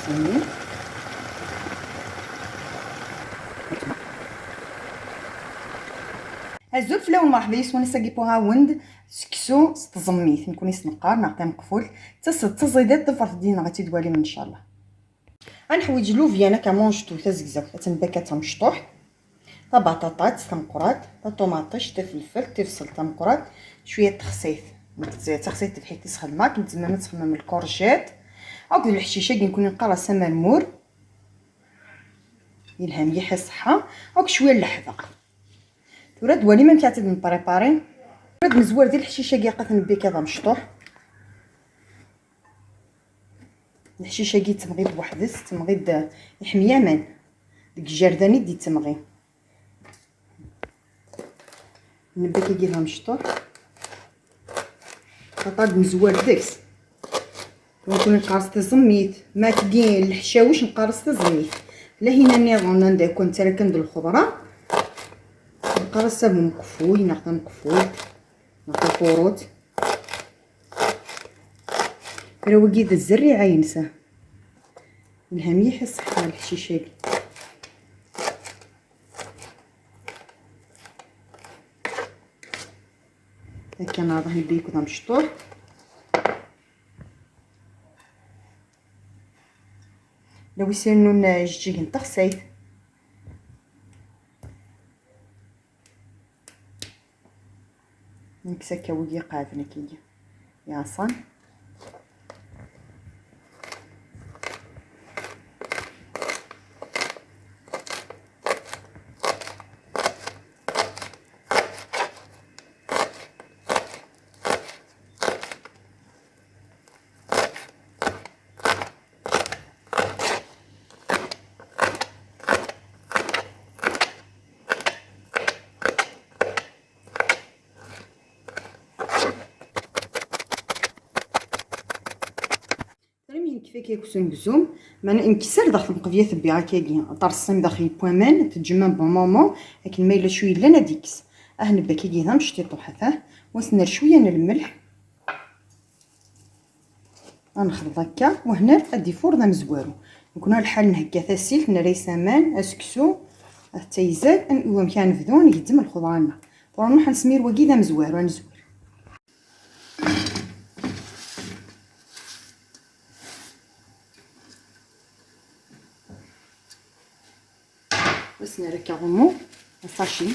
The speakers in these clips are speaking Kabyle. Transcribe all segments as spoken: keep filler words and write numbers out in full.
Azul fell-awen, merḥba yes-wen. Ass-agi wwiɣ-awen-d seksu s tẓemmit, nekkni s-neqqar neɣ tameqfult, d tas-, d taẓidiṭ, ḍefret-d-iyi-d ad tt-id-twalim ncallah. Ad neḥwiǧ lubyan akka manjtu tazegzawt, ad tt-nbak ad tamecṭuḥt, tabaṭaṭat tameqqrant, taṭumaṭict, tafelfelt, tibṣelt tameqqrant, cwiya n texsayt. Nekk d taxsayt n tebḥirt i s-xedmeɣ, akken tzemrem ad txedmem lkurjiṭ. Akked leḥcic-agi nekkni neqqar-as amermur. Yelha mliḥ i ṣṣeḥḥa. Akked cwiya n leḥbeq. Tura ad twalim amek ad tt-id-neprépari. Tura ad nezwar di leḥcic-agi aqat nbik ad amecṭuḥ. Leḥcic-agi yettemɣi-d weḥd-s, yettemɣi-d, iḥmi aman. Deg ijerdan i d-yettemɣi. Nbak-agi d amecṭuḥ. Xaṭer ad nezwar deg-s. Nekkni neqqar-as tiẓemmit. Ma tgi leḥcawec neqqar-as tiẓemmit. La hina nniḍen anda yakk nettarra kan d lxeḍra. Neqqar-as abu mqeffuy neɣ tamqeffult neɣ takurut. Kra wigi d zzerriɛa-ines. Yelha mliḥ i ṣṣeḥḥa leḥcic-agi. Akka neɛḍeh nebbi akked amecṭuḥ. La wis irennun ijeǧǧigen n texsayt. Nekkes akka wigi iqeɛden akkagi yeɛṣan. Tram yenekfa kra kusum gzum, meɛna nekkes ar daxel n qebya tebbi akkagi, terṣim daxel n waman, teǧǧem un bon moment, akken ma yella cwi yellan ad ikkes. Ah, nebba akkagi d amecṭiṭuḥ, atah, wa s-nerr cwiya n lmelḥ. Ad nexleḍ akka, wehner ad d-ifur d amezwaru. Nekkni lḥal nhegga tasilt, nerra-yas aman, aseksu, at tayzal, ad n-, wamek ara nebdu, ad ngezzem lxeḍra-nneɣ. Tura nruḥ ad nesmir wagi d amezwaru, ad nezwer. Ad s-nerr akka aɣummu, asaci.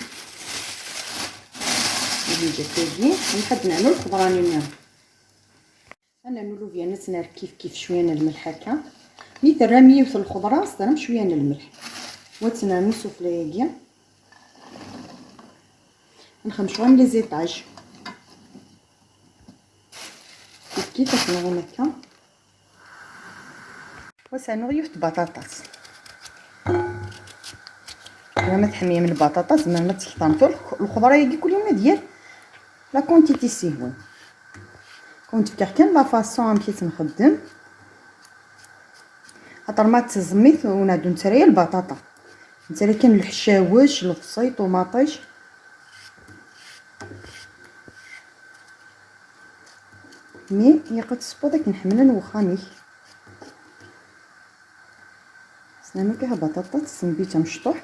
Ad neǧǧ akkagi, ad nḥadd nernu lxeḍra-nni nniḍen. Ad nernu lubyan, ad s-nerr kif kif cwiya n lmelḥ akka. Mi terram yiwet n lxeḍra, s-terram cwiya n lmelḥ. Wa ad s-nernu sufla-agi. Ad nxedm cwiya n les étages. Kif kif, ad s-nerr akka. Wa s-rnuɣ yiwet n tbaṭaṭat. Tura ma tḥemmim lbaṭaṭa, tzemrem ad tketṛem tura lxeḍra-agi kul yum ad yir la quantité s-ihwan. Kent fkiɣ kan la façon amek i tt-nxeddem. Xaṭer ma d tiẓemmit ur nɛeddu nettarra ara lbaṭaṭa. Nettarra kan leḥcawec, lefṣay, ṭumaṭic. Mi yeqqed teswiḍ akken ḥemmlen wexxam-ik. Snan akka baṭaṭa tsenbit amecṭuḥ.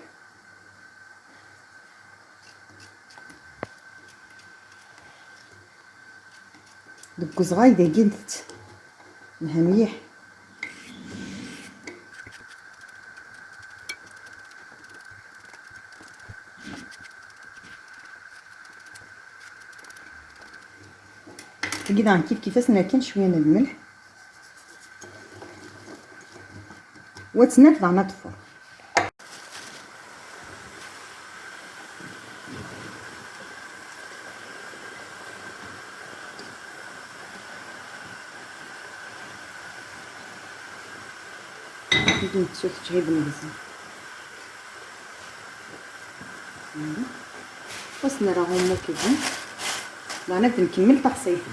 Deg uzɣay dagi ntett. Lha mliḥ. Tagi daɣen kif kif ad s-nerr kan cwiya n lmelḥ. Wa tt-nerr daɣen ad teffeɣ. Ad nettu teǧhid n gzem. Wa s-nerr aɣummu kizem. Daɣen ad nkemmel taxsayt.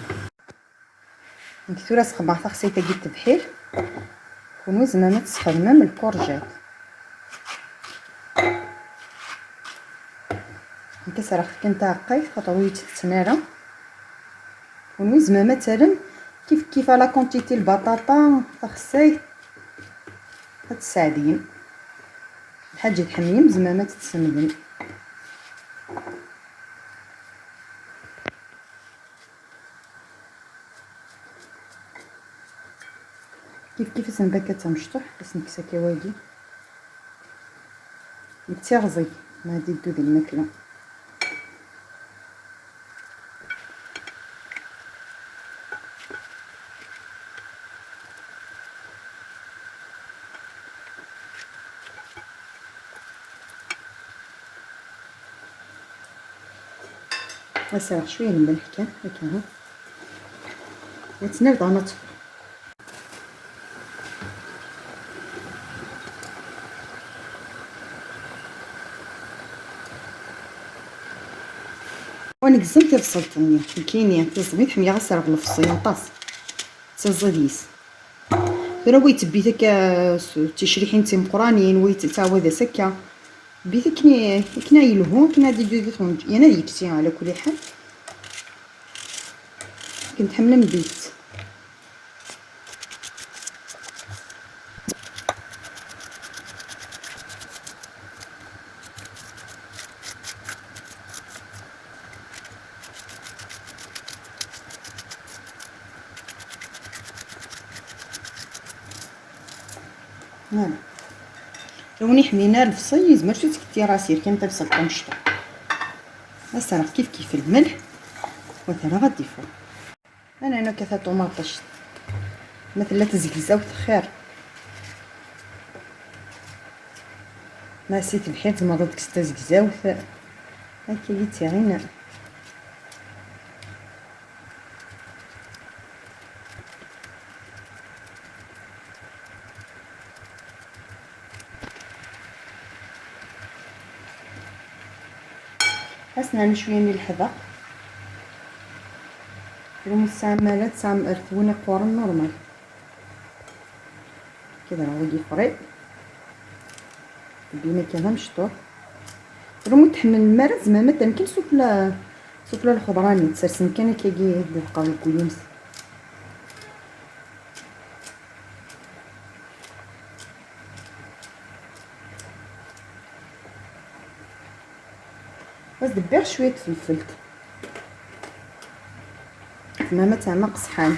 Nekk tura sxedmeɣ taxsayt-agi n tebḥirt. Kunwi tzemrem ad tesxedmem lkurjiṭ. Nekk ad s-rreɣ kan taɛeqqayt, xaṭer ur yi-tt-tetten ara. Kunwi tzemrem ad terrem kif kif à la quantité lbaṭaṭa, taxsayt. Tseɛdem. Lḥaǧa tḥemmlem, tzemrem ad tt-teslemdem. Kif kif asen bakka d tamecṭuḥt, ad sen-kkes akka wagi. D tiɣẓi, ma ad iddu di lmakla. Ad s-rreɣ cwiya n lmelḥ kan, akka ha. Ad tt-nerr daɣen ad teffeɣ. Wa negzem tibṣelt-nni, nekkini tiẓmi ḥemmleɣ ad s-rreɣ lefṣel aṭas. D tiẓid yis. Tura wa yettebbi-t akka s ticriḥin d timeqqranin, wa yettɛawad-as akka. Tebbi-t akken i, akken ad yelhu, akken ad d-iddu di tɣenǧ-, yerna ad yekkes ala kulli ḥal. Akken tḥemmlem bit. Voilà. Lwen iḥnin ar lefṣel, yezmer ad tketti ras yerkan tabṣelt tamecṭuḥt. Ad s-rreɣ kif kif lmelḥ, wa terra ad d-iffeɣ. Ana akka taṭumaṭict. Ma tella tezegzawt xir. Ma si tebḥirt tzemreḍ ad tekkseḍ tazegzawt. Akka i d-tiɣin. Ad s-nernu cwiya n leḥbeq. Ur tesɛam ara, tesɛam rretwin iqquren normal. Kra wagi fri. Bima kan amecṭuḥ. Ur mu tḥemmlem ara, tzemrem ad terrem kan sufella, sufella lxeḍra-nni, tsersem kan akkagi di lqaw deg wuyim-s. Ad s-debbiɣ cwiṭ tfelfelt. Tzemrem ad terrem aqesḥan,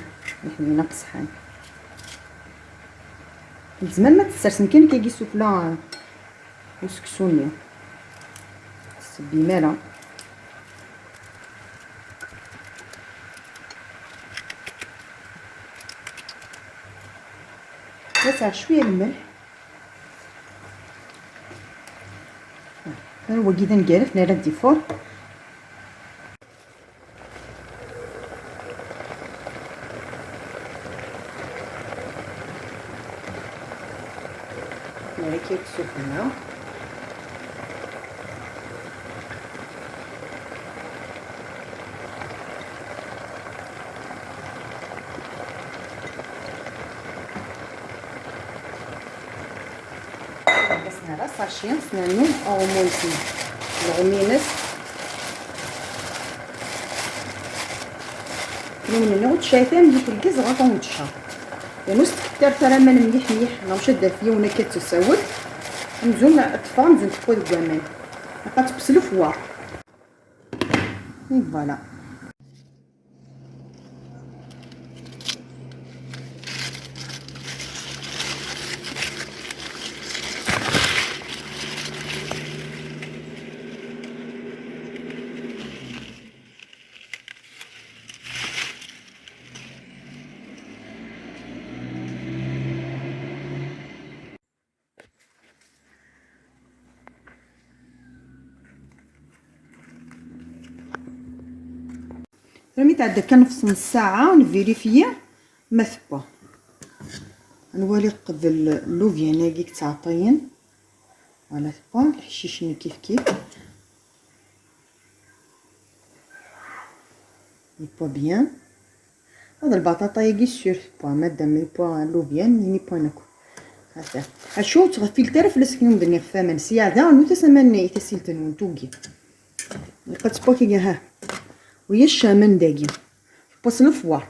iḥnin aqesḥan. Tzemrem ad tsersem kan akkagi sufella useksu-nni. Tsebbim ara. Ad s-rreɣ cwiya lmelḥ. Wagi d aneggaret, nerra-d di fur. Nerra-k-id sufella. Ad s-nerr asaci, s-nernu aɣummu-nsen, lɣum-ines. Kennemni ur tcayt ara mliḥ lgaz ɣer ɣur-wen teccer. Yerna ur s-tfettiret ara aman mliḥ mliḥ, neɣ maca ad d-taf yiwen akka d tasawet. Amzun ad teffeɣ, amzun tewwa deg waman. Ilaq ad tekkes lefwar. Et voilà. Rami tɛedda kan nefs n ssaɛa, nvérifier ma tewwa. Nwali qbel llubyan-agi yettɛeṭṭiyen. Voilà, tewwa, leḥcic-nni kif kif. Yewwa bien. Hada lbaṭaṭa-yagi sûr tewwa, madam yewwa llubyan, nini wwan akk. Hata. Acu, ur ttɣeffilet ara fell-as akken ur d-nniɣ f aman. Sya daɣen, ur tas aman i tasilt-nwen tugi. Ilaq ad tewwa kagi, ha. Ulac aman dagi. Tewwa s lefwar.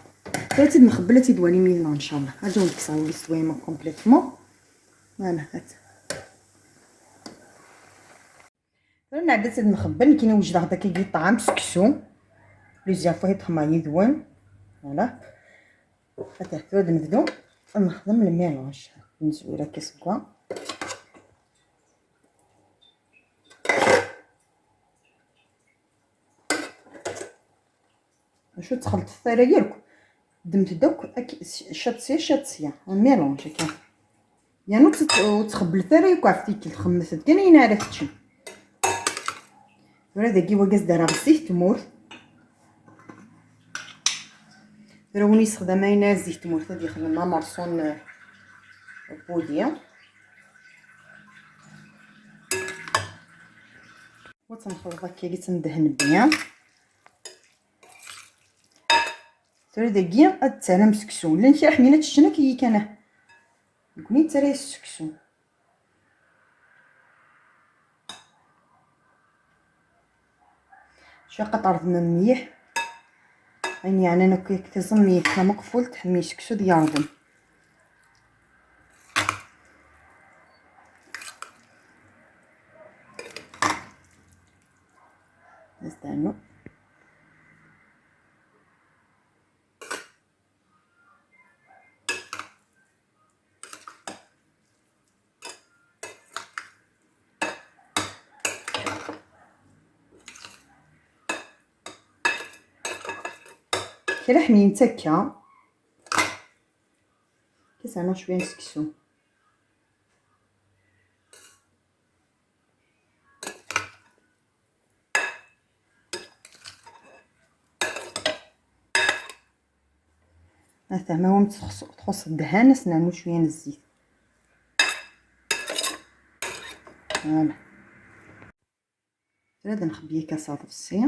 Tura ad tt-id-nxebbel, ad tt-id-twalim yid-neɣ, ncallah. Ad wen-d-kkseɣ wagi s twayem complètement. Voilà, hat. Tura nɛedda ad nxebbel, nekkini wejdeɣ-d akkagi ṭṭɛam seksu. Plusieurs fois i ṭṭxemeɣ yid-wen. Voilà. Ata, tura ad nebdu ad nexdem le mélange. Nezwir akka seg wa. Acu txelṭeḍ ara yakk? Ddmet-d akk ak-, s-, ciṭ sya, ciṭ sya. Un mélange akka. Yerna ur tt-, ur ttxebblet ara yakk ɣef tikkelt, xemmet-d kan ayen ara teččem. Tura dagi wagi as-d-rreɣ zzit tmurt. Tura win yessexdam ayen ara zzit tmurt ad yexdem amerṣun, euh, n wudi. Wa tt-nxelḍ akka, i tt-ndehn bien. Tura dagi ad d-terram seksu. Llan kra ḥnin ad ččen akka kan. Nekkni nettarra-yas seksu. Cwiya ad tṛeḍmem mliḥ. Ayen yeɛnan akk tiẓemmit tameqfult, ḥemmi seksu d yerḍem. Nestɛnu. Kra ḥnin ttakka. Ad s-rnuɣ cwiya n seksu. Ata, ma wam txuṣ-, txuṣṣ ddhan, ad s-nernu cwiya n zzit. Voilà. Tura ad nxebbi akka s aḍebsi.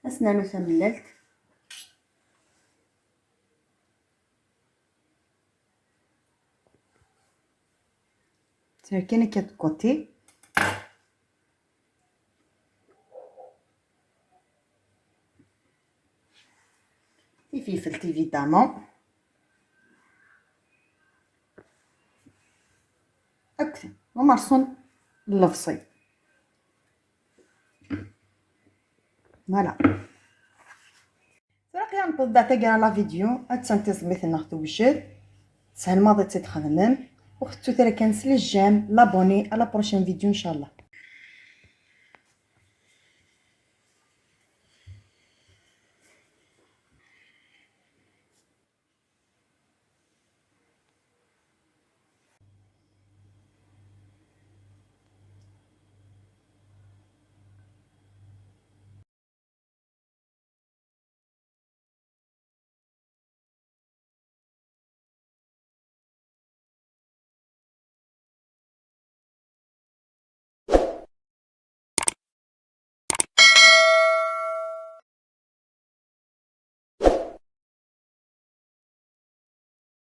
Ad s-nernu tamellalt. Tura kan akka de côté. Tififelt, évidemment. Akked umerṣun n lebṣel. Voilà. Tura aql-aɣ newweḍ-d ɣer taggara n la vidéo, attan tiẓemmit-nneɣ tewjed. Teshel maḍi ad tt-id-txedmem. Ur tettut ara kan s le j'aime, l'abonné, à la prochaine vidéo, ncallah.